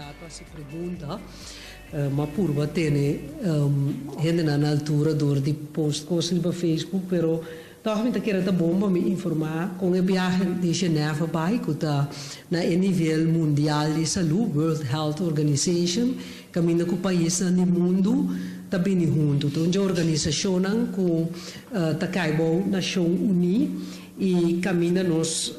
Oportunidat pa hasi pregunta. M'a purba tene hendenan na altura dor di post kos riba Facebook, pero tòg mi ta kere ta bon pa mi informá kon e biahe di Genève a bai, ku ta na e nivel mundial di salú, World Health Organization, kaminda ku paisnan di mundu ta bini huntu. Ta un dje organisashonnan ku ta kai bou Nashon Uní i kaminda nos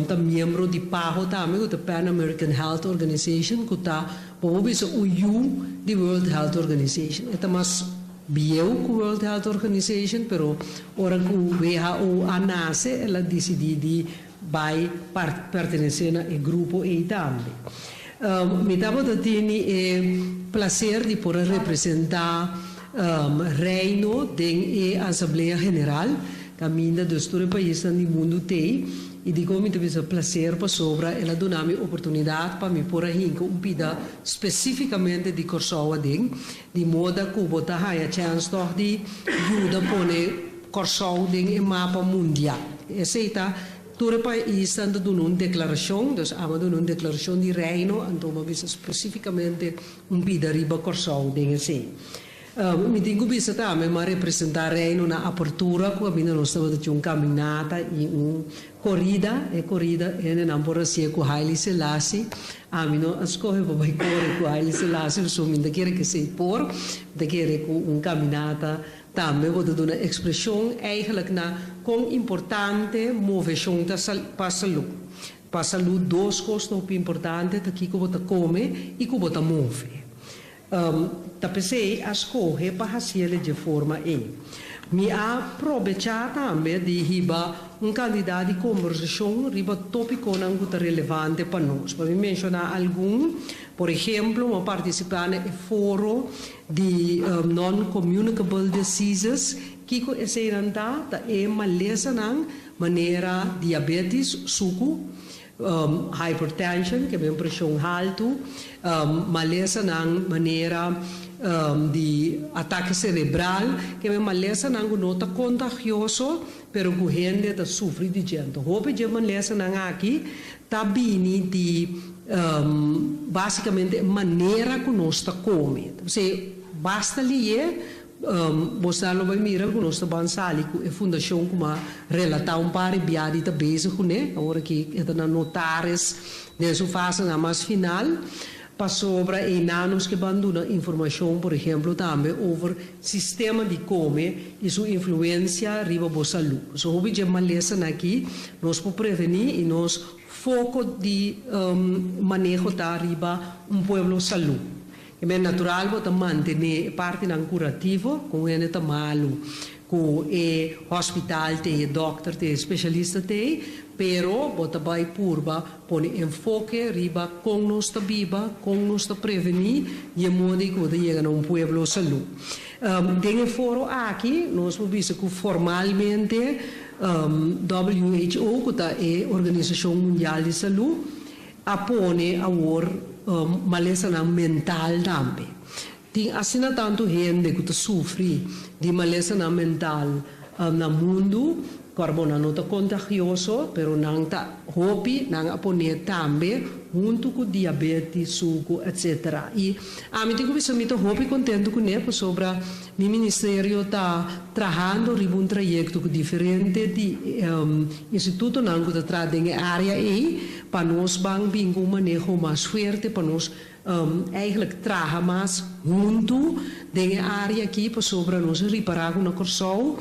ta miembro di PAHO tambe, ku ta Pan American Health Organization, ku ta Bo por bisa un yu di World Health Organization. E ta mas bieu ku World Health Organization, pero ora ku WHO a nase el a disidí di bai pertenesé na e grupo ei tambe. Mi tabata tini e plaser di por a representá Reino den e Asamblea General, kaminda dus tur e paisnan di mundu t'ei. I dikon mi ta bisa plaser? Pasobra el a duna mi oportunidat pa mi por a hinka un pida spesífikamente di Kòrsou aden, di moda ku bo ta haña chèns tòg di yuda pone Kòrsou den e mapa mundial. Esei ta tur e paisnan ta duna un deklarashon, dus amo a duna un deklarashon di Reino, anto bo a bisa spesífikamente un pida riba Kòrsou den esei. Mi tin ku bisa tambe m'a representá Reino na apertura ku kaminda nos tabata tin un kaminata i un korida. E korida hendenan por hasié ku Haile Selassie. Ami no a skohe pa bai kore ku Haile Selassie pasobra mi no ta kere ku esei por. Mi ta kere ku un kaminata tambe bo ta duna ekspreshon eigentlik na kon importante moveshon ta pa salú. Pa salú dos kos ta hopi importante, ta kiko bo ta kome i ku bo ta move. Ta p'esei a skohe pa hasiel e dje forma ei. Mi a probechá tambe di hiba un kantidat di kombersashon riba tópikonan ku ta relevante pa nos. Pa mi menshoná algun, por ehemplo, mi a partisipá na e foro di Non-Communicable Diseases. Kiko eseinan ta? Ta e malesanan manera diabétis, suku, Hypertension, ke men preshon haltu, malesanan manera di atake serebral, ke men malesanan ku no ta kontagioso pero ku hende ta sufri di dje. Anto hopi dje malesanan aki ta bini di basikamente e manera ku nos ta kome. P'esei basta liye Bo sa lo bai mira ku nos ta ban sali ku e fundashon ku m'a relatá un par di bia di ta bezig kuné, awor aki e ta na notaris den su fasenan mas final, pasobra einan nos ke ban duna informashon por ehemplo tambe over sistema di kome i su influensia riba bo salú. So hopi dje malesanan aki nos por prevení i nos foko di maneho ta riba un pueblo salú. E men natural bo ta mantené e partinan kurativo ku un hende ta malu, ku e hospital t'ei, e dòkter t'ei, e spesialista t'ei, pero bo ta bai purba pone enfoke riba kon nos ta biba, kon nos ta prevení di e moda ei ku bo ta yega na un pueblo salú. Den e foro aki nos por bisa ku formalmente WHO, ku ta e Organisashon Mundial di Salú, A pone awor malesanan mental tambe. Tin asina tantu hende ku ta sufri di malesanan mental na mundu, ku ora bo nan no ta kontagioso, pero nan ta hopi, nan a pone tambe huntu ku diabetes, suku, etsetera. I ami tin ku bisa mi ta hopi kontentu kuné pasobra mi ministerio ta trahando riba un trayekto ku diferente di institutonan ku ta traha den e área ei, Pa nos ban bin ku un maneho mas fuerte, pa nos eigenlijk traha mas huntu den e área aki, pasobra nos a ripará ku na Kòrsou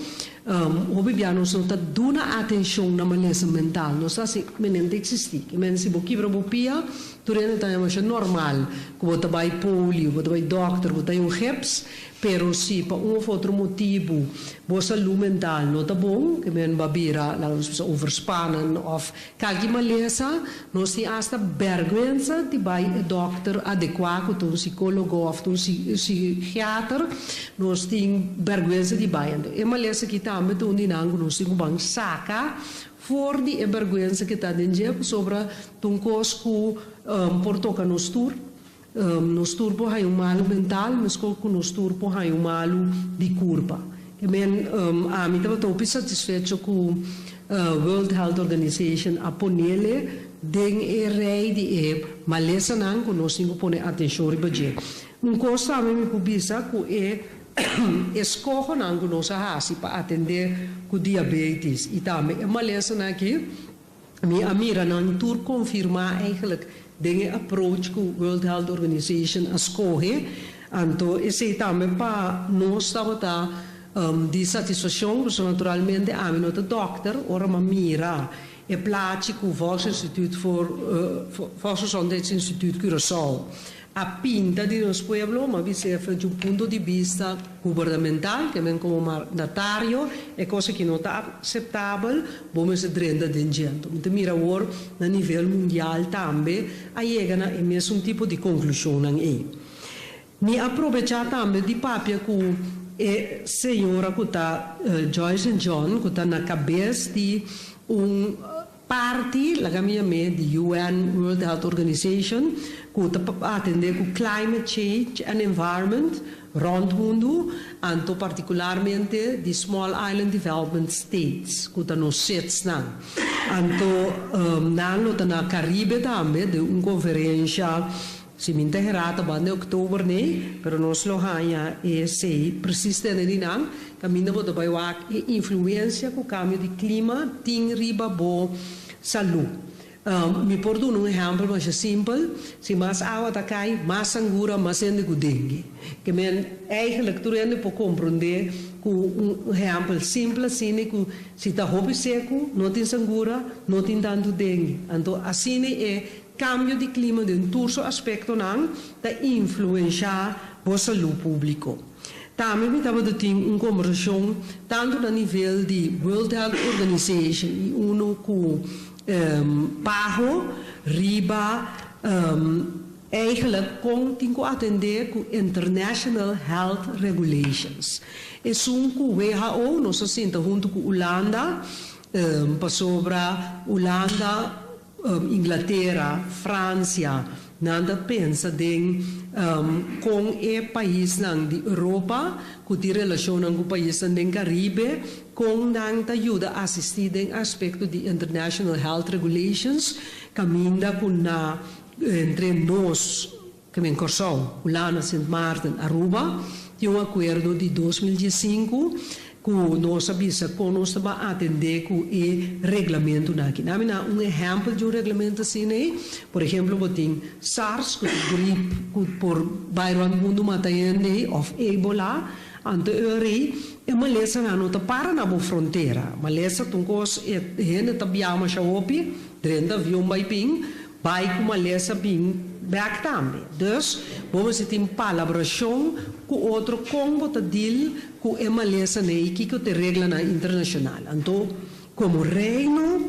hopi bia nos no ta duna atenshon na malesa mental. Nos ta hasi menen ta eksistí. Ke men si bo kibra bo pia, tur hende ta haña masha normal ku bo ta bai poli, bo ta bai dòkter, bo ta haña un gips. Pero si pa un of otro motibu bo salú mental no ta bon, ke men bo a bira, laga nos bisa, overspannen òf Kalki malesa, nos tin asta bèrgwensa di bai e dòkter adekuá ku ta un sikólogo òf ta un sigiater, nos tin bèrgwensa di bai. Anto e malesa aki tambe ta un di nan ku nos tin ku ban saka for di e bèrgwensa ku ta den dje pasobra ta un kos ku por toka nos tur. Nos tur por haña un malu mental meskos ku nos tur por haña un malu di kurpa. Ke men ami tabata hopi satisfecho ku World Health Organization a ponele. Den e rei di e malesanan ku nos tin ku pone atenshon riba dje. Un kos tambe mi por bisa ku e eskohonan ku nos a hasi pa atendé ku diabetis i tambe e malesanan aki, mi a mira nan tur konfirmá eigenlijk den e approach ku World Health Organization a skohe. Anto esei tambe pa nos tabata di satisfashon, pasobra naturalmente ami no ta dòkter, ora mi a mira E plachi ku Volksinstituut voor Volksgezondheidsinstituut Curaçao a pinta di nos pueblo, m'a bisa efe di un punto di bista gubernamental, ke men komo mandatario, e kos aki no ta akseptabel, bo mester drenta den dje. Anto mi ta mira awor na nivel mundial tambe a yega na e mesun tipo di konklushonnan ei. Mi a probechá tambe di papia ku e señora ku ta Joyce John, ku ta na kabes di un parti, laga mi yam'é, di UN World Health Organization, ku ta atendé ku climate change and environment rònt mundu, anto partikularmente di Small Island Development States, ku ta nos SIDSnan. Anto nan lo ta na Karibe tambe den un konferensha. Si mi ta hera ta banda e oktober nei, pero nos lo haña esei presis tene di nan, kaminda bo ta bai wak e influensia ku kambio di klima tin riba bo salú. Mi por duna un ehèmpel masha simpel, si mas awa ta kai, mas sangura, mas hende ku dengue. Ke men eigentlik tur hende por komprondé ku un ehèmpel simpel asina ku si ta hopi seku no tin sangura, no tin tantu dengue. Anto asina e Kambio di klima den tur su aspektonan ta influenshá bo salú públiko. Tambe mi tabata tin un kombersashon tantu na nivel di World Health Organization i unu ku PAHO riba eigenlijk kon tin ku atendé ku International Health Regulations. Esun ku WHO nos a sinta huntu ku Ulanda pasobra Ulanda Inglatera, Francia, nan ta pensa den con e paisnan di Europa cu tin relacionnan cu paisnan den Caribe, con nan ta yuda asisti den aspecto di International Health Regulations, caminda cu na entre nos, ke men Kòrsou, Hulanda, Sint Maarten, Aruba, tin un akuerdo di 2015 ku nos a bisa kon nos ta ban atendé ku e reglamentunan aki. Nan a mina un ehèmpel di un reglamento asina ei. Por ehemplo bo tin SARS ku ta grip ku por bai rònt mundu mata hende ei òf Ebola. Anto e ora ei e malesanan no ta para na bo frontera. Malesa ta un kos e hende ta biaha masha hopi, drenta avion bai bin, Bai ku malesa bin bek tambe. Dus, bo mester tin palabrashon ku otro kon bo ta deal ku e malesa nei kiko ta e reglanan internashonal. Anto, komo Reino,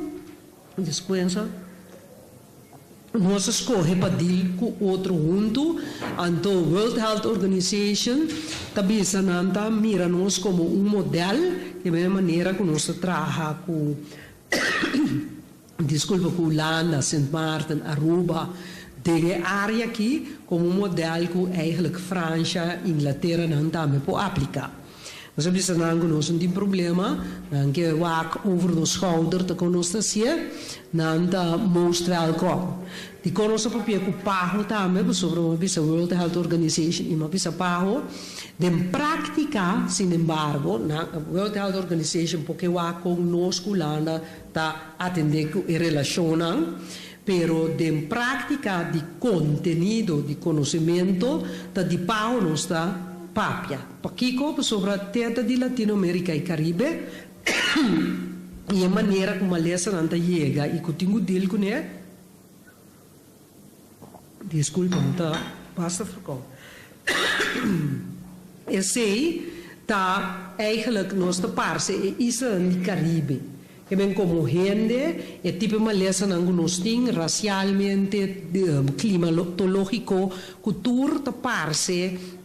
despensa, nos a skohe pa deal ku otro huntu. Anto World Health Organization ta bisa nan ta mira nos komo un modèl di e manera ku nos ta traha ku. Disculpa cu Hulanda, Sint Maarten, Aruba, den e area aki como un model cu eigenlijk Francia, Inglatera nan tambe por aplica. Nos a bisa nan cu nos no tin problema, nan ke wak over nos schouder ta con nos ta hacié, nan ta most welkom. Dicon nos a papia cu PAHO tambe, pasobra mi a bisa World Health Organization y mi a bisa PAHO, Den práktika, sinembargo, nan, World Health Organization por ke wak kon nos ku Hulanda ta atendé ku e relashonnan, pero den práktika di kontenido di konosementu ta di pao nos ta papia. Pakiko? Pasobra te ta di Latinoamérika i Karibe i e manera ku malesanan ta yega i ku tin ku dil kuné, Disculpa, mi ta basta verkoud. Esey ta eigenlijk nos ta parce e islanan di Caribe. Ke men como hende, e tipo malesanan cu nos tin racialmente, climatologico, cu tur ta parce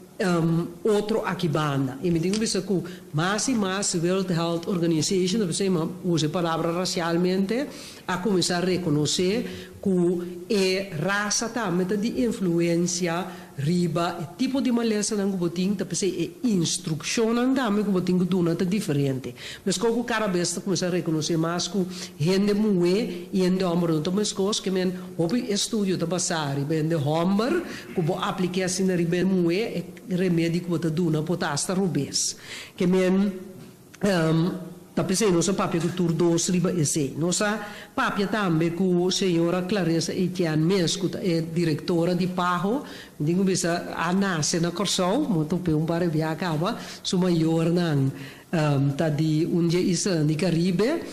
otro aki banda. I mi tin ku bisa ku mas i mas World Health Organization, ta bisa i usa e palabra rasialmente, a kuminsá rekonosé ku e rasa tambe ta di influensia riba e tipo di malesanan ku bo tin, ta p'esei e instrukshonnan tambe ku bo tin ku duna ta diferente. Meskos ku kada bes ta kuminsá rekonosé mas ku hende muhé i hende hòmber no ta meskos, ke men hopi estudio ta basá riba hende hòmber ku bo aplik'é asina riba hende muhé, e remedi ku bo ta duna por ta asta robes. Ke men. Ta p'esei nos a papia ku tur dos riba esei. Nos a papia tambe ku señora Clarissa Etienne mes, ku ta e direktora di PAHO. Mi tin ku bisa a nase na Kòrsou, mi a top'é un par e bia kaba. Su mayornan ta di un di e islanan di Karibe,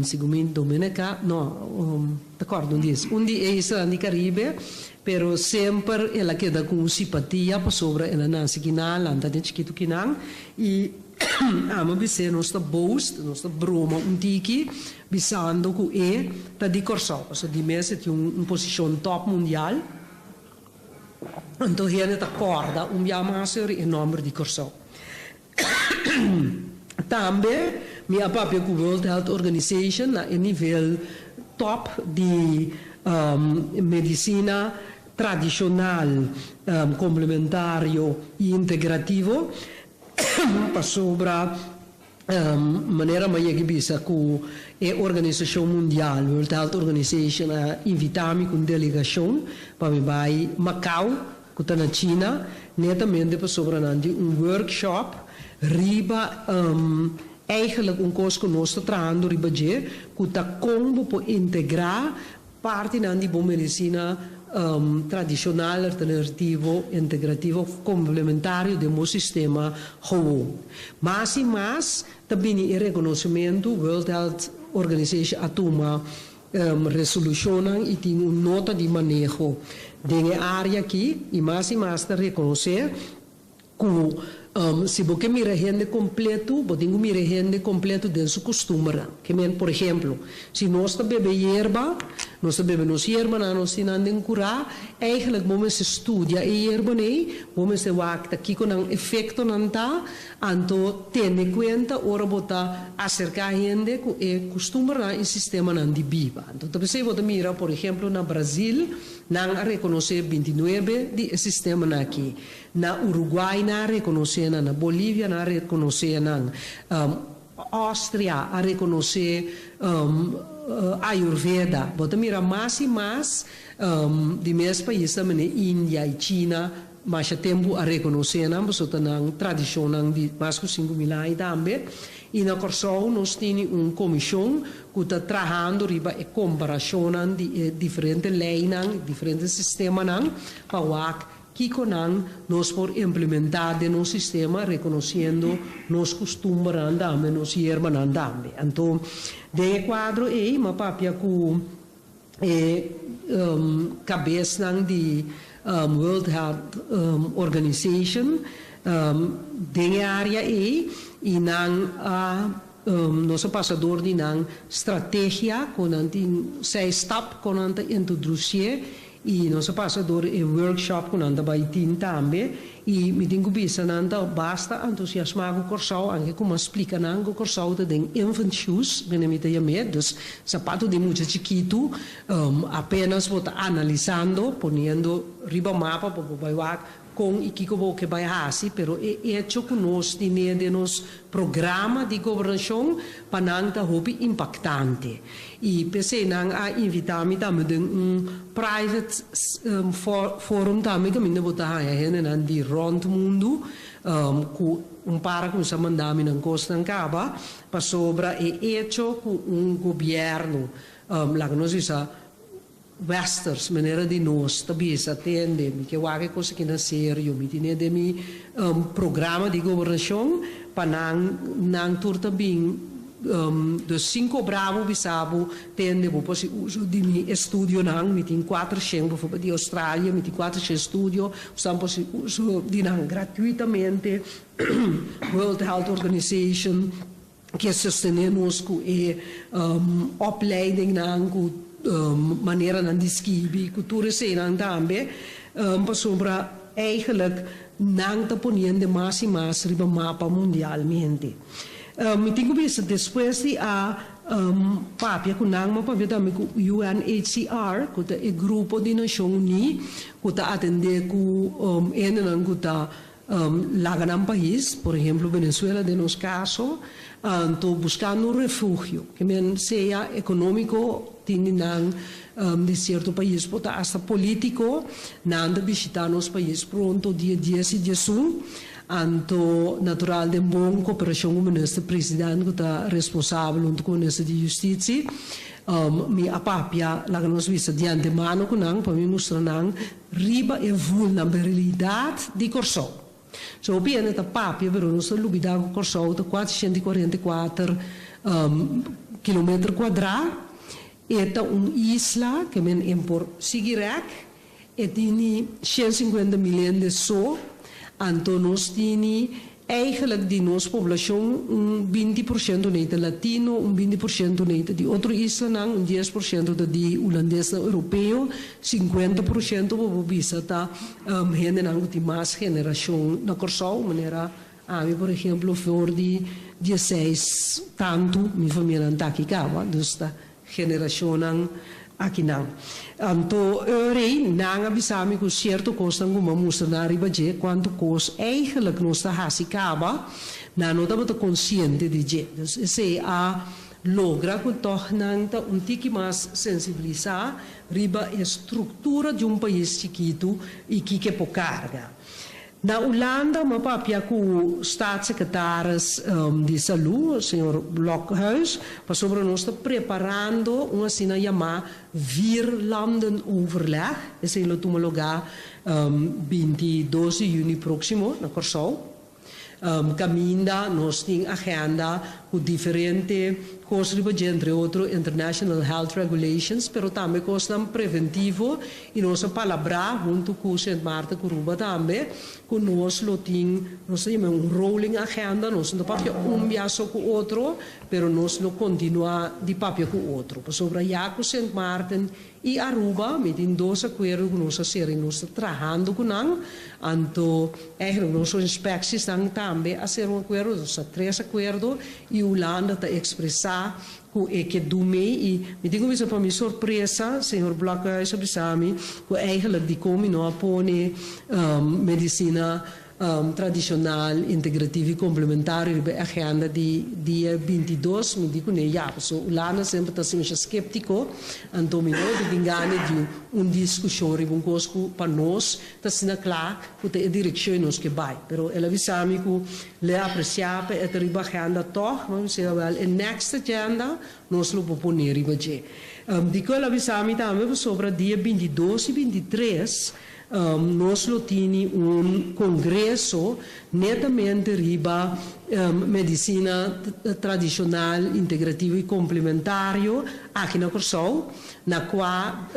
segun mi Dominica, no, ta kòrda un di es, un di e islanan di Karibe, pero semper el a keda ku un sipatia pasobra el a nase kinan, lanta den chikitu kinan i. Amo bis'é nos ta boast, nos ta broma un tiki bisando ku e ta di Kòrsou, pasobra di mes e tin un posishon tòp mundial, anto hende ta kòrda un bia mas ori e nòmber di Kòrsou. Tambe mi a papia ku World Health Organization na e nivel tòp di medisina tradishonal, komplementario i integrativo. Pasobra manera mi a yega bisa ku e organisashon mundial, World Health Organization, a invitá mi ku un delegashon pa mi bai Macau, ku ta na China, netamente pasobra nan tin un workshop riba eigenlijk un kos ku nos ta trahando riba dje, ku ta kon bo por integrá Partinan di bo medisina tradishonal, alternativo, integrativo òf komplementario den bo sistema gewoon. Mas i mas ta bini e rekonosementu, World Health Organization a tuma resolushonnan i tin un nota di maneho den e área aki i mas i mas ta rekonosé Ku si bo ke mira hende kompletu, bo tin ku mira e hende kompletu den su kustumbernan. Ke men, por ehemplo, si nos ta bebe yerba, nos ta bebe nos yerbanan, nos tin nan den kurá, eigenlijk bo mester studia e yerbanan ei, bo mester wak ta kiko nan efektonan ta, anto tene kuenta ora bo ta aserká hende ku e kustumbernan i sistemanan di biba. Anto ta p'esei bo ta mira, por ehemplo, na Brazil, nan a rekonosé bintinuebe di e sistemanan aki. Na Uruguay nan a rekonosé nan, na Bolivia nan a rekonosé nan, Austria a rekonosé Ayurveda. Bo ta mira mas i mas di mes paisnan manera India i China masha tempu a rekonosé nan pasobra ta nan tradishonnan di mas ku 5000 aña tambe. I na Kòrsou nos tini un komishon ku ta trahando riba e komparashonnan di e diferente leinan, diferente sistemanan pa wak Kiko nan nos por implementá den nos sistema rekonosiendo nos kustumbernan tambe, nos yerbanan tambe? Anto den e kuadro ei m'a papia ku e kabesnan di World Health Organization den e área ei i nan a nos a pasa dor di nan strategia ku nan tin seis stap ku nan ta introdusié. I nos a pasa dor e workshop ku nan ta bai tin tambe i mi tin ku bisa nan ta basta antusiasmá ku Kòrsou anke ku m'a splika nan ku Kòrsou ta den infant shoes mene mi ta yam'é dus sapatu di mucha chikitu apenas bo ta analisando poniendo riba mapa pa bo bai wak Kon i kiko bo ke bai hasi, pero e echo ku nos tine den nos programa di gobernashon pa nan ta hopi impaktante. I p'esei nan a invitá mi tambe den un private forum tambe kaminda bo ta haña hendenan di rònt mundu ku un par a kuminsá manda mi nan kosnan kaba pasobra e echo ku un gobièrnu laga nos bisa Westers, manera di nos ta bisa, tende, mi ke wak e kos aki na serio, mi tine den mi programa di gobernashon pa nan, nan tur ta bin, dus sin kobra bo bisa bo, tende, bo por hasi uso di mi estudionan, mi tin kuatershen, bijvoorbeeld di Australia, mi tin kuatershen estudio, bo por hasi uso di nan gratuitamente, World Health Organization. Ke sostené nos ku e opleidingnan, ku maneranan di skibi, ku tur eseinan tambe, pasobra eigenlijk nan ta poniendo mas i mas riba mapa mundialmente. Mi tin ku bisa despues di a. Papia ku nan, ma papia tambe ku UNHCR, ku ta e grupo di Nashon Uní ku ta atendé ku hendenan ku ta laga nan pais, por ehemplo Venezuela den nos kaso, anto buskando un refugio, ke men sea ekonómiko tin di nan di sierto pais por ta asta polítiko, nan ta bishitá nos pais pronto dia dies i diesun. Anto natural den bon koperashon ku Minister President ku ta responsabel huntu ku Minister di Justisi, mi a papia laga nos bisa di antemano ku nan pa mi mustra nan riba e vulnerabilidat di Kòrsou. So hopi hende ta papia pero nos ta lubida ku Kòrsou ta 444 kilometer kuadrá, e ta un isla ke men en por sigui rèk. E tini 150 mil hende so, anto nos tini eigenlijk di nos poblashon un 20% nei ta latino, un 20% nei ta di otro islanan, un 10% ta di hulandesnan europeo, 50% bo por bisa ta hendenan ku tin mas generashon na Kòrsou, manera ami por ehemplo for di diesseis tantu mi famianan ta aki kaba, dus ta Generashonnan akinan. Anto e rei nan a bisa mi ku sierto kosnan ku mi a mustra nan riba dje, kuantu kos eigenlijk nos ta hasi kaba, nan no tabata konsiente di dje. Dus esei a logra ku tòg nan ta un tiki mas sensibilisá riba e struktura di un pais chikitu i kiko e por karga. Na Hulanda m'a papia ku Staatssecretaris di Salú, señor Blokhuis, pasobra nos ta preparando un asina yamá vierlandenoverleg. Esei lo tuma lugá 22 di yüni próksimo na Kòrsou. Kaminda nos tin agenda ku diferente kos riba dje, entre otro International Health Regulations, pero tambe kosnan preventivo i nos a palabrá huntu ku Sint Maarten ku Aruba tambe ku nos lo tin, nos ta yama un rolling agenda, nos no ta papia un bia so ku otro, pero nos lo kontinuá di papia ku otro, pasobra ya ku Sint Maarten I Aruba, mi tin dos akuerdo ku nos a sera i nos ta trahando ku nan. Anto, eigenlijk nos inspeksiesnan tambe a sera un akuerdo, nos ta tres akuerdo i Hulanda ta ekspresá ku e ke du mee. I mi tin ku bisa pa mi sorpresa, señor Blokhuis a bisa mi ku eigenlijk dikon mi no a pone medisina Tradishonal, integrativo i komplementario riba e agenda di dia 22, mi di kuné ya, pasobra Hulanda semper ta asina masha skeptiko, anto mi no ta tin gana di un diskushon riba un kos ku pa nos ta asina kla ku ta e direkshon nos ke bai. Pero el a bisa mi ku le apresiá pa e ta riba agenda tòg, mi a bisa wèl e next agenda nos lo por pone riba dje. Dikon el a bisa mi tambe pasobra dia 22 i 23, Nos lo tini un congreso netamente riba medicina tradicional, integrativo y complementario aki na Corsou, na cua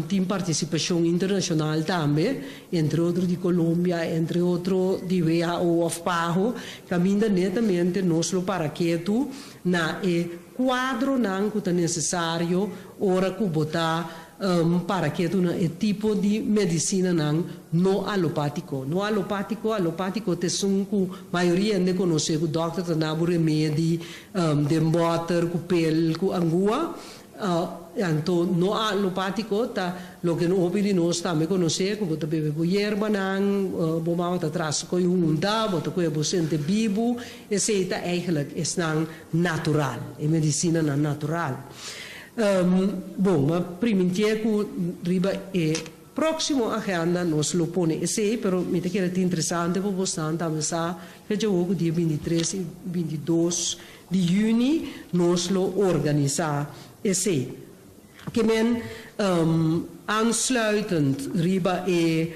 tin participacion internacional tambe, entre otro di Colombia, entre otro di WHO of PAHO, caminda netamente nos lo para ketu na e cuadronan cu ta necesario ora cu bo ta Para ke duna e tipo di medisinanan no alopátiko. No alopátiko, alopátiko ta esun ku mayoria hende konosé ku dòkter ta na bo remedi den bòter, ku pel, ku angua. Anto no alopátiko ta loke hopi di nos tambe konosé ku bo ta bebe bo yerbanan, bo mama ta tras koe hunta, bo ta koe bo sente bibu. Esei ta eigenlijk esnan natural, e medisinanan natural. Bon, m'a primintié ku riba e próksimo agenda nos lo pone esei, pero mi ta kere ta interesante pa bosnan tambe sa fecha awor ku dia 23 i 22 di yüni nos lo organisá esei. Ke men aansluitend riba e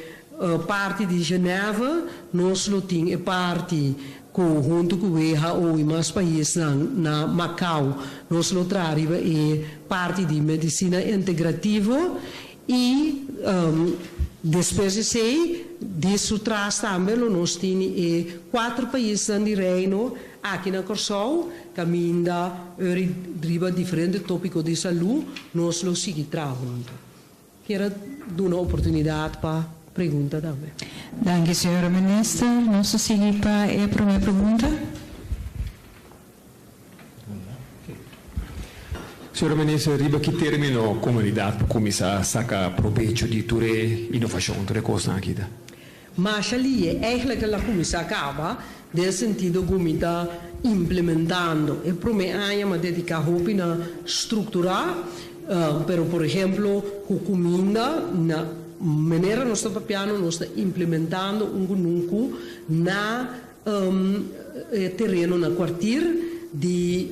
parti di Genève nos lo tin e parti Ku huntu ku WHO i mas paisnan na Macau nos lo traha riba e parti di medisina integrativo i despues di esei di su tras tambe lo nos tini e kuater paisnan di Reino aki na Kòrsou kaminda riba diferente topiko di salú nos lo sigui traha huntu. Kier a duna oportunidad pa pregunta tambe. Danki señora Minister. Nos ta sigui pa e prome pregunta. Señora Minister, riba ki término komunidat por kuminsá saka probecho di tur e inovashon, tur e kosnan aki ta? Masha lihe, eigenlijk el a kuminsá kaba, den sentido ku mi ta implementando. E promé aña mi a dediká hopi na strukturá, pero por ehemplo ku kuminda, na manera nos ta papiando nos ta implementando un kunuku na e tereno na kwartier di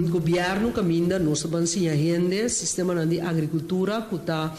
gobièrnu kaminda nos ta ban siña hende sistemanan di agrikultura ku ta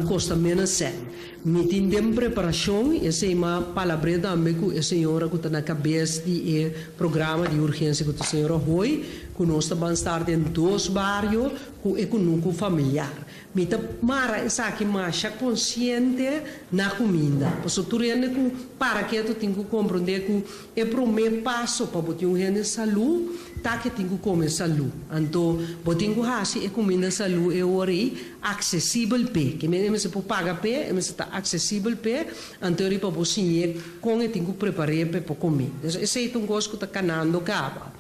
kosta ménos sèn. Mi tin den preparashon i esei m'a palabr'é tambe ku e señora ku ta na kabes di e programa di urgensia ku ta señora Hoy ku nos ta ban start den dos bario ku e kunuku familiar. Mi ta mara esaki masha konsiente na kuminda, pasobra tur hende ku para ketu tin ku komprondé ku e promé paso pa bo tin un hende salú ta ke tin ku kome salú. Anto bo tin ku hasi e kuminda salú e ora ei aksesibel p'e. Ke men e mester por paga p'e, e mester ta aksesibel p'e, anto riba bo siñ'é kon e tin ku prepar'é p'e por komé. Entonces esei ta un kos ku ta kanando kaba.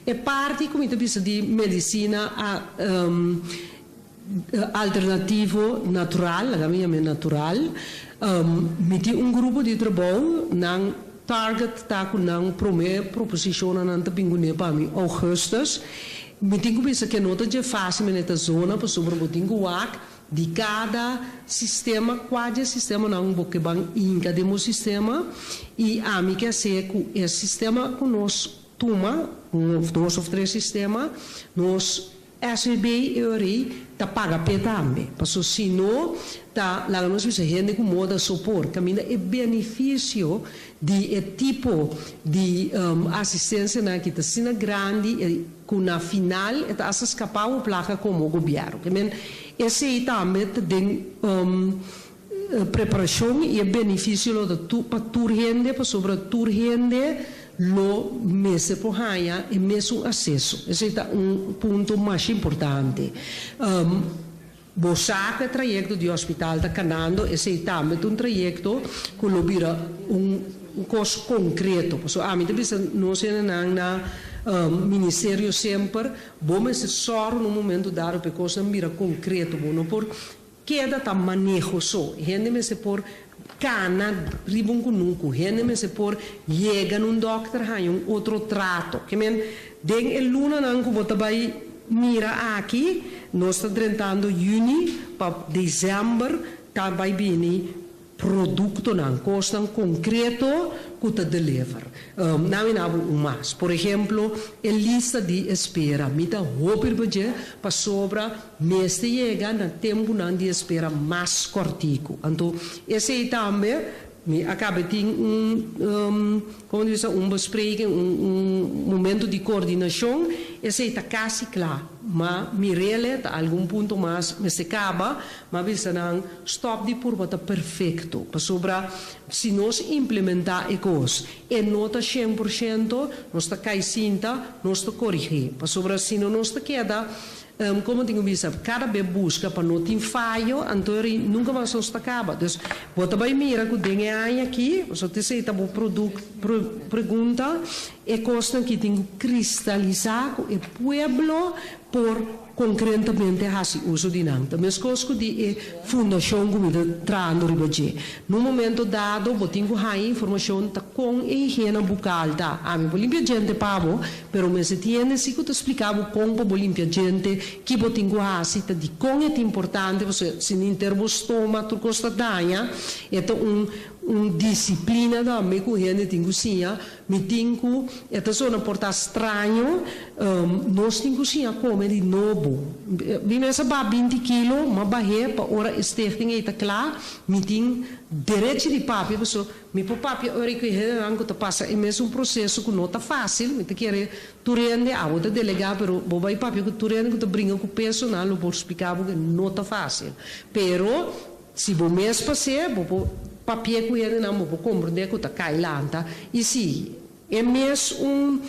E parti ku mi ta bisa di medisina a. Alternativo natural, laga mi yam'é natural. Mi tin un grupo di trabou, nan target ta ku nan promé proposishonnan nan ta bin kuné pa mi ougùstùs. Mi tin ku bisa ke no ta dje fásil mene ta zona pasobra bo tin ku wak di kada sistema kua dje sistemanan bo ke ban hinka den bo sistema i ami ke hasié ku e sistema ku nos tuma, un òf dos òf tres sistema, nos SVB e ta paga p'e tambe, paso si no ta laga nos bisa hende ku moda so por kaminda e benefisio di e tipo di asistensianan aki ta asina grandi e ku na final e ta asta skapá bo plaka komo gobièrnu. Ke men esei tambe ta den Preparashon i e benefisio lo ta pa tur hende pasobra tur hende lo mester por haña e mesun aseso. Esei ta un punto masha importante. Bo sa ku e trayekto di hospital ta kanando, esei tambe ta un trayekto ku lo bira un kos konkreto. Pasobra ami ta bisa nos hendenan na ministerio semper, bo mester sòru na un momento dado pa e kosnan bira konkreto. Bo no por Keda ta maneho so. Hende mester por kana riba un kunuku. Hende mester por yega na un dòkter haña un otro trato. Ke men, den e lunanan ku bo ta bai mira aki, nos ta drentando yüni pa desèmber ta bai bini Produktonan, kosnan konkreto ku ta deliver. Nan mi na bo un mas. Por ehemplo, e lista di espera. Mi ta hopi riba dje pasobra mester yega na tempunan di espera mas kòrtiku. Anto esei tambe mi a kaba tin un, komo ta bisa, un bespreking, un momento di koordinashon. Esei ta kasi kla. Ma mirele ta algun punto mas mester kaba. M'a bisa nan, Stòp di purba ta perfekto, pasobra si nos implementá e kos e no ta 100%, nos ta kai sinta, nos ta korigí. Pasobra si no nos ta keda, komo tin ku bisa, kada be buska pa no tin fayo, anto eri nunka mas nos ta kaba. Dus, bo ta bai mira ku den e aña akí, pasobra t'esei ta bo produk, pregunta, e kosnan ki tin ku kristalisá ku e pueblo por Konkrentamente hasi uso di nan. Ta meskos ku di e fundashon ku mi ta trahando riba dje. Na un momento dado bo tin ku haña informashon ta kon e higiena bukal ta. Ami por limpia djente pa bo, pero mester tin hende si ku ta splika bo kon pa bo limpia djente, ki bo tin ku hasi, ta dikon e ta importante, pasobra si ninter bo stoma tur kos ta daña. E ta un un disiplina tambe ku hende tin ku siña. Mi tin ku, e ta sona por ta straño, nos tin ku siña kome di nobo. Mi mes a baha 20 kilo, m'a bah'é pa ora e stichting ei ta kla, mi tin derechi di papia, pasobra mi por papia ora ku e hendenan ku ta pasa e mesun proseso ku no ta fásil, mi ta kere tur hende, abo ta delegá, pero bo bai papia ku tur hende ku ta bringa ku peso, nan lo por splika bo ku no ta fásil. Pero Si bo mes pas'é, bo por papi'é ku hendenan, bo por komprendé ku ta kai lanta. I si e mes un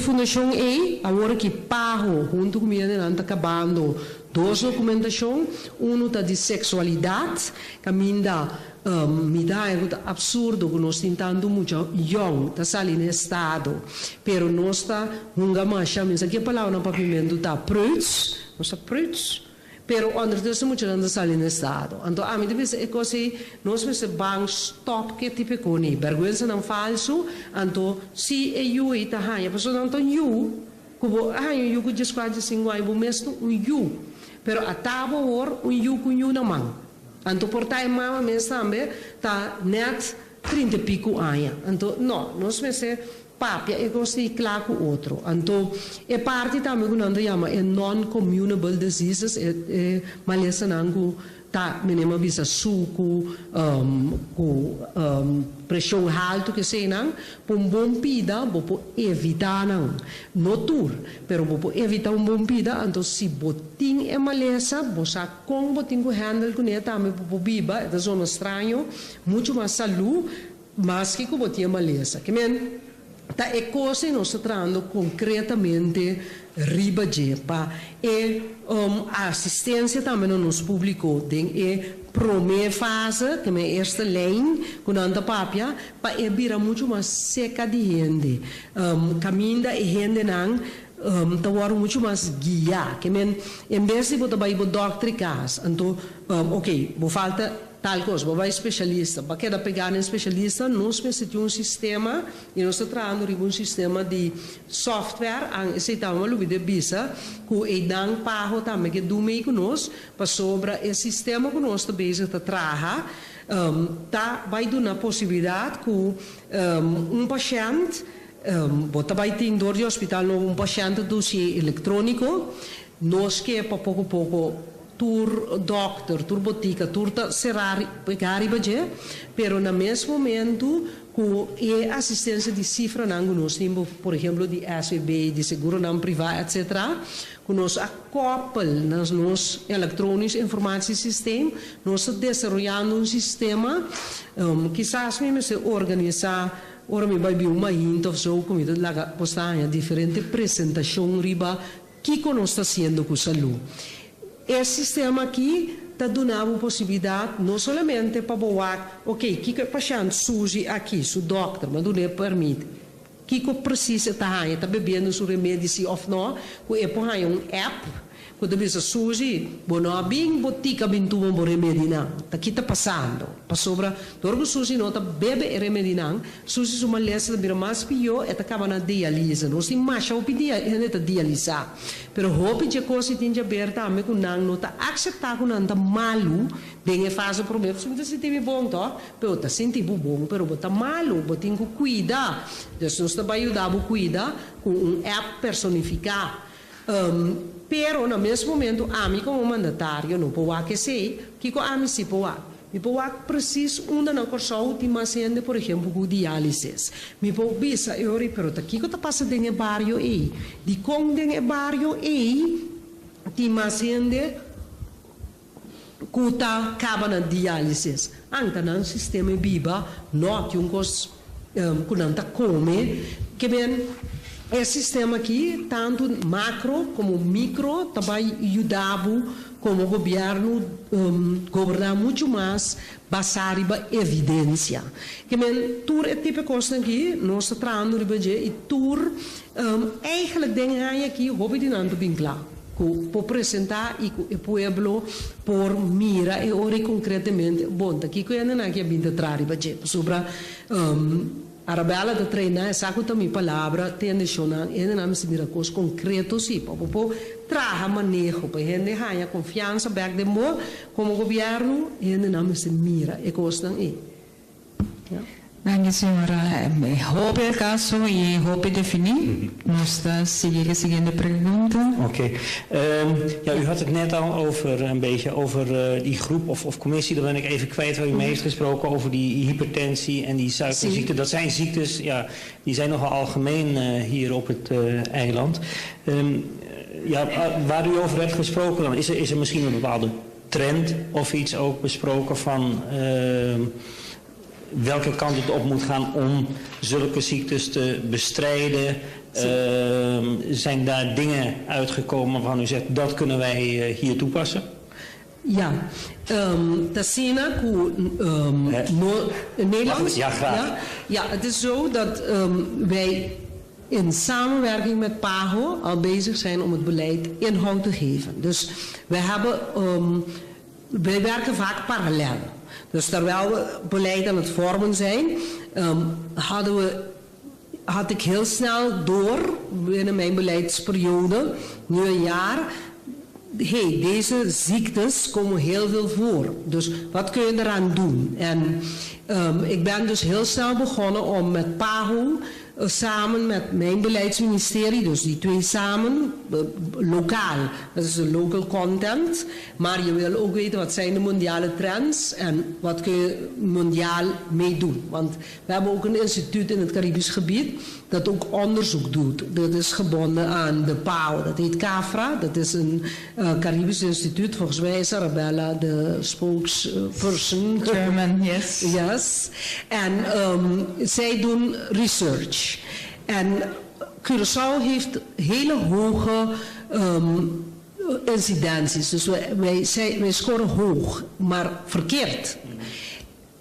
fundashon ei, awor aki PAHO huntu ku mi hendenan ta kabando dos dokumentashon, unu ta di seksualidat, kaminda. Mi ta haña ku ta absurdo ku nos tin tantu mucha yòn ta sali na estado, pero nos ta hunga masha, mi sa ki e palabra na papiamentu ta preuts, nos ta preuts, pero ondertussen muchanan ta sali na estado. Anto ami ta bisa e kos ei, nos mester ban stòp ku e tipo e kos ei, bèrgwensanan falsu, anto si e yu ei ta haña, pasobra nan ta un yu, ku bo a haña un yu ku dieskuater, diesinku aña, bo mes ta un yu, pero ata bo awor un yu ku un yu na man. Anto por ta e mama mes tambe ta net trinta i pico aña. Anto no, nos mester papia e cos di cla cu otro. Anto e parti tambe cu nan ta yama e non-communable diseases, e e malesanan cu ta menema bisa sucu, cu presion halto keseynan, pa un bon pida bo por evita nan. No tur, pero bo por evita un bon pida, anto si bo tin e malesa bo sa. Kon bo tin ku handle kuné tambe bo por biba, e ta zona straño, muchu mas salú maske ku bo tin e malesa. Ke men ta e kos ei nos ta trahando konkretamente riba dje pa e asistensia tambe na nos públiko den e promé fase, ke men eerste lijn ku nan ta papia, pa e bira muchu mas seka di hende. Kaminda e hendenan Ta wòrdu muchu mas guiá. Ke men, en bes di bo ta bai bo dòkter i kas, anto, oke, bo falta tal kos, bo bai speshalista, bo a keda pegá na e speshalista, nos mester tin un sistema, i nos ta trahando riba un sistema di software, an esei tambe a lubid'é bisa, ku einan paho tambe ke dun mei ku nos, pasobra e sistema ku nos ta bezig ta traha, ta bai duna posibilidat ku un pashènt, Bo ta bai tin dor di hospital nobo un pashènt dosié elektróniko. Nos ke pa poko poko tur dòkter, tur botika, tur ta será pegá riba dje, pero na mes momentu ku e asistensia di sifranan ku nos tin, por ehemplo di SVB, di seguronan privá etcetera, ku nos a kòpel na nos elektronisch informatiesysteem, nos ta desaroyando un sistema, kisas mi mester organisá. Ora mi bai bin un mainta of zo ku mi ta laga bo sta haña diferente presentashon riba kiko nos ta hasiendo ku salú. E sistema aki ta duna bo posibilidat no solamente pa bo wak, ok, kiko e pashènt Suzy aki, su dòkter, mi a dun'é pèrmit, kiko presis e ta haña, e ta bebiendo su remedi si òf no, ku e por haña un app Ku ta bisa, Suzy, bo no a bin botica bin tuma bo remedinan. Ta ki ta pasando? Pasobra dor ku Suzy no ta bebe e remedinan, Suzy su malesa ta bira mas pió, e ta kaba na dialise. Nos tin masha hopi dia hende ta dialisá. Pero hopi dje kos i tin djaber tambe ku nan no ta akseptá ku nan ta malu den e fase promé. Pasobra mi ta sinti mi bon tò? Pero ta sinti bo bon, pero bo ta malu, bo tin ku kuida. Dus nos ta bai yuda bo kuida ku un app personifiká. Pero na mes momento ami como mandatario no por wak esey, kico ami si por wak? Mi por wak precies unda na Corsou tin mas hende por ehemplo cu dialisis. Mi por bisa e ora pero ta kico ta pasa den e bario ey? Dicon den e bario ey tin mas hende cu ta caba na dialisis? Anca nan sistema e biba no tin un cos cu nan ta come ke men e sistema aki tanto macro como micro ta bay yuda bo como gobierno goberna mucho mas basa riba evidencia. Ke men tur e tipo e cosnan aki nos ta trahando riba dje y tur eigenlijk den e aña aki hopi di nan ta bin cla. Ku por presentá i ku e pueblo por mira e ora i konkretamente, bon, ta kiko hendenan aki a bin ta traha riba dje? Pasobra Arabella ta treina, e sa ku ta mi palabra, tende shonnan, e hendenan mester mira kos konkreto si, pa bo por traha maneho, pa e hende haña konfiansa bèk den bo komo gobièrnu, e hendenan mester mira e kosnan ei. Danki señora. Hopi el caso y hopi defini. Nos ta sigui e siguiente pregunta. Oké. Ja, u had het net al over een beetje over die groep of, of commissie, daar ben ik even kwijt waar u mee heeft gesproken over die hypertensie en die suikerziekte. Dat zijn ziektes, ja, die zijn nogal algemeen hier op het eiland. Ja, waar u over hebt gesproken dan, is er, is er misschien een bepaalde trend of iets ook besproken van welke kant het op moet gaan om zulke ziektes te bestrijden? Zijn daar dingen uitgekomen waarvan u zegt dat kunnen wij hier toepassen? Ja, um, t'asina ku um, no, Nederlands? Ja, graag. Ja, ja, het is zo dat wij in samenwerking met PAHO al bezig zijn om het beleid inhoud te geven. Dus we hebben, wij werken vaak parallel. Dus terwijl we beleid aan het vormen zijn, had ik heel snel door binnen mijn beleidsperiode, nu een jaar, hey, deze ziektes komen heel veel voor. Dus wat kun je eraan doen? En ik ben dus heel snel begonnen om met PAHO, samen met mijn beleidsministerie, dus die twee samen, lokaal, dat is de local content, maar je wil ook weten wat zijn de mondiale trends en wat kun je mondiaal meedoen. Want we hebben ook een instituut in het Caribisch gebied dat ook onderzoek doet. Dat is gebonden aan de PAHO, dat heet CAFRA, dat is een Caribisch instituut. Volgens mij is Arabella de spokesperson. Chairman, yes. Yes. En zij doen research. En Curaçao heeft hele hoge incidenties. Dus wij scoren hoog, maar verkeerd.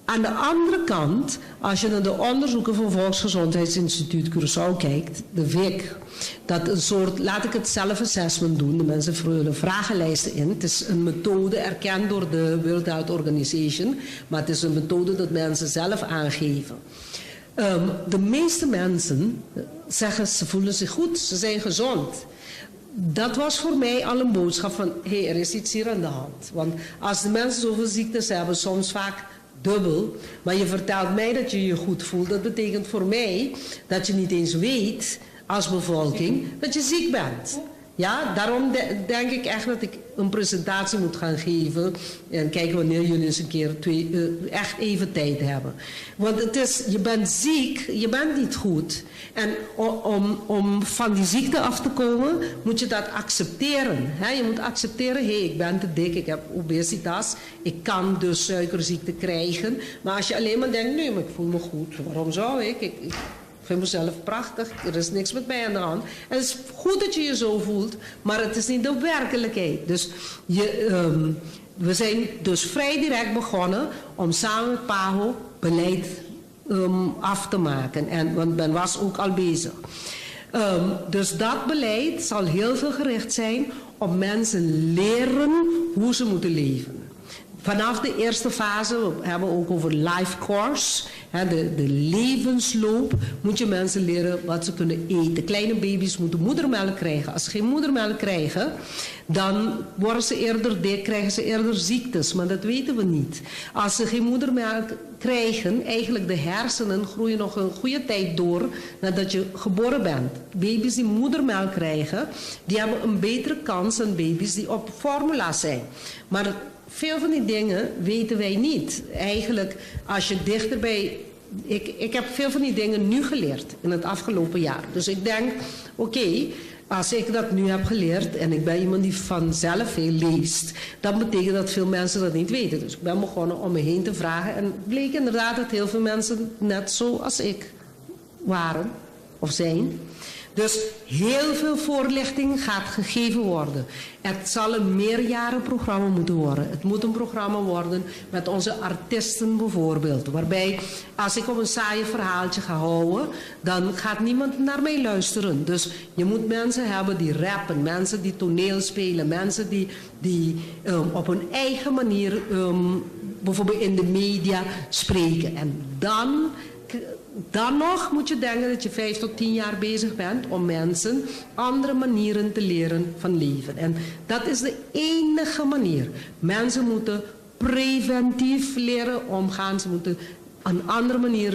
Aan de andere kant, als je naar de onderzoeken van Volksgezondheidsinstituut Curaçao kijkt, de VIC, dat een soort, laat ik het self-assessment doen, de mensen vullen vragenlijsten in. Het is een methode erkend door de World Health Organization, maar het is een methode dat mensen zelf aangeven. De meeste mensen zeggen ze voelen zich goed, ze zijn gezond. Dat was voor mij al een boodschap van, hé, hey, er is iets hier aan de hand. Want als de mensen zoveel ziektes hebben, soms vaak dubbel, maar je vertelt mij dat je je goed voelt, dat betekent voor mij dat je niet eens weet als bevolking dat je ziek bent. Ja, daarom denk ik echt dat ik een presentatie moet gaan geven. En kijken wanneer jullie eens een keer echt even tijd hebben. Want het is, je bent ziek, je bent niet goed. En om van die ziekte af te komen, moet je dat accepteren. Hè? Je moet accepteren, hé, hey, ik ben te dik, ik heb obesitas. Ik kan dus suikerziekte krijgen. Maar als je alleen maar denkt, nee, maar ik voel me goed, waarom zou ik? Ik vind mezelf prachtig, er is niks met mij aan de hand. En het is goed dat je je zo voelt, maar het is niet de werkelijkheid. Dus we zijn dus vrij direct begonnen om samen met PAHO beleid af te maken. Want men was ook al bezig. Dus dat beleid zal heel veel gericht zijn op mensen leren hoe ze moeten leven. Vanaf de eerste fase, we hebben ook over life course, hè, de levensloop, moet je mensen leren wat ze kunnen eten. Kleine baby's moeten moedermelk krijgen. Als ze geen moedermelk krijgen, dan worden ze eerder dik, krijgen ze eerder ziektes, maar dat weten we niet. Als ze geen moedermelk krijgen, eigenlijk de hersenen groeien nog een goede tijd door nadat je geboren bent. Baby's die moedermelk krijgen, die hebben een betere kans dan baby's die op formula zijn. Maar veel van die dingen weten wij niet. Eigenlijk, als je dichterbij... Ik heb veel van die dingen nu geleerd in het afgelopen jaar. Dus ik denk, oké, als ik dat nu heb geleerd en ik ben iemand die vanzelf veel leest, dan betekent dat veel mensen dat niet weten. Dus ik ben begonnen om me heen te vragen en het bleek inderdaad dat heel veel mensen net zoals ik waren of zijn. Dus heel veel voorlichting gaat gegeven worden. Het zal een meerjarenprogramma moeten worden. Het moet een programma worden met onze artiesten bijvoorbeeld. Waarbij als ik op een saaie verhaaltje ga houden, dan gaat niemand naar mij luisteren. Dus je moet mensen hebben die rappen, mensen die toneel spelen, mensen die op hun eigen manier bijvoorbeeld in de media spreken. En dan nog moet je denken dat je 5 tot 10 jaar bezig bent om mensen andere manieren te leren van leven. En dat is de enige manier. Mensen moeten preventief leren omgaan. Ze moeten een andere manier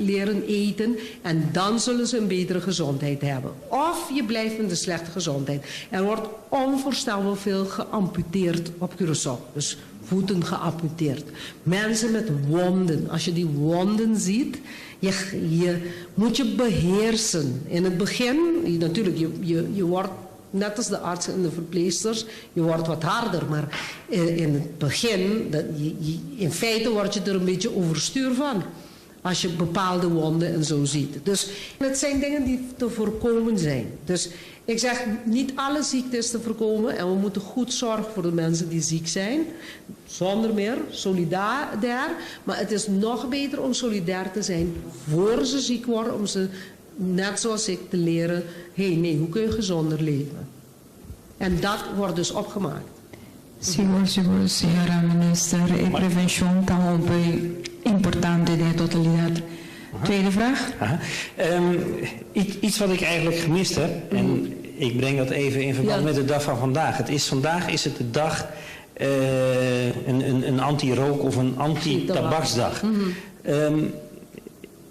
leren eten. En dan zullen ze een betere gezondheid hebben. Of je blijft met een slechte gezondheid. Er wordt onvoorstelbaar veel geamputeerd op Curaçao. Dus voeten geamputeerd. Mensen met wonden. Als je die wonden ziet, je moet je beheersen. In het begin, natuurlijk, je wordt net als de artsen en de verpleegsters, je wordt wat harder. Maar in het begin, in feite word je er een beetje overstuur van. Als je bepaalde wonden en zo ziet. Dus het zijn dingen die te voorkomen zijn. Dus ik zeg, niet alle ziekten is te voorkomen. En we moeten goed zorgen voor de mensen die ziek zijn. Zonder meer, solidair. Maar het is nog beter om solidair te zijn voor ze ziek worden. Om ze, net zoals ik, te leren... Hé, hey, nee, hoe kun je gezonder leven? En dat wordt dus opgemaakt. Sigur, sigur, señora minister. E prevencion ta hopi importante den totalidad. Tweede vraag. Aha. Iets wat ik eigenlijk gemist heb, en ik breng dat even in verband met de dag van vandaag. Vandaag is het de dag, een anti-rook of een anti-tabaksdag.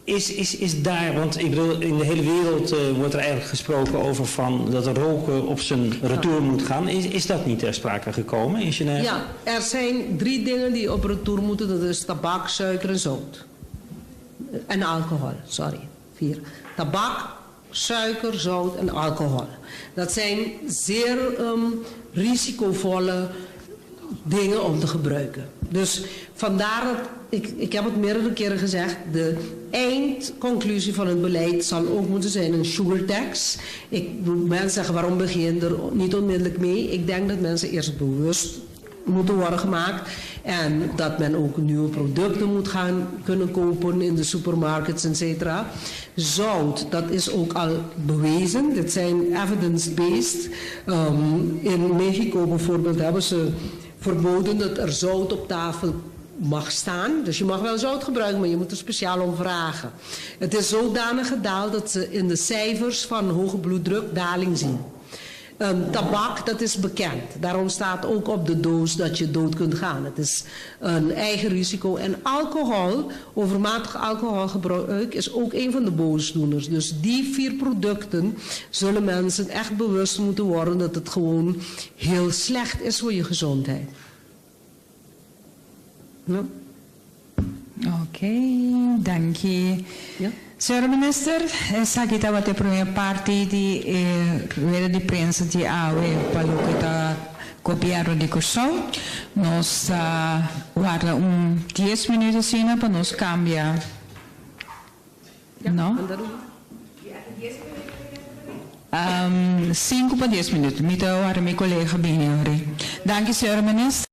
Is daar, want ik bedoel, in de hele wereld wordt er eigenlijk gesproken over van dat roken op zijn retour moet gaan. Is dat niet ter sprake gekomen in Genève? Ja, er zijn 3 dingen die op retour moeten. Dat is tabak, suiker en zout. En alcohol, sorry. 4. Tabak, suiker, zout en alcohol. Dat zijn zeer risicovolle dingen om te gebruiken. Dus vandaar dat, ik heb het meerdere keren gezegd, de eindconclusie van het beleid zal ook moeten zijn een sugar tax. Mensen zeggen, waarom begin je er niet onmiddellijk mee? Ik denk dat mensen eerst bewust moeten worden gemaakt en dat men ook nieuwe producten moet gaan kunnen kopen in de supermarkets, et cetera. Zout, dat is ook al bewezen. Dit zijn evidence-based. In Mexico bijvoorbeeld hebben ze verboden dat er zout op tafel mag staan. Dus je mag wel zout gebruiken, maar je moet er speciaal om vragen. Het is zodanig gedaald dat ze in de cijfers van hoge bloeddruk daling zien. Tabak, dat is bekend. Daarom staat ook op de doos dat je dood kunt gaan. Het is een eigen risico. En alcohol, overmatig alcoholgebruik, is ook een van de boosdoeners. Dus die 4 producten zullen mensen echt bewust moeten worden dat het gewoon heel slecht is voor je gezondheid. Ja. Oké, dank je. Ja. Señora minister, esaki tabata e prome parti di rueda di prensa di awe pa loke ta gobierno di Kòrsou. Nos ta warda un 10 minuut asina pa nos cambia. Ja, No? anda doen. 5 pa 10 minuut. Mi ta warda mi colega bini ori. Dank je, señora minister.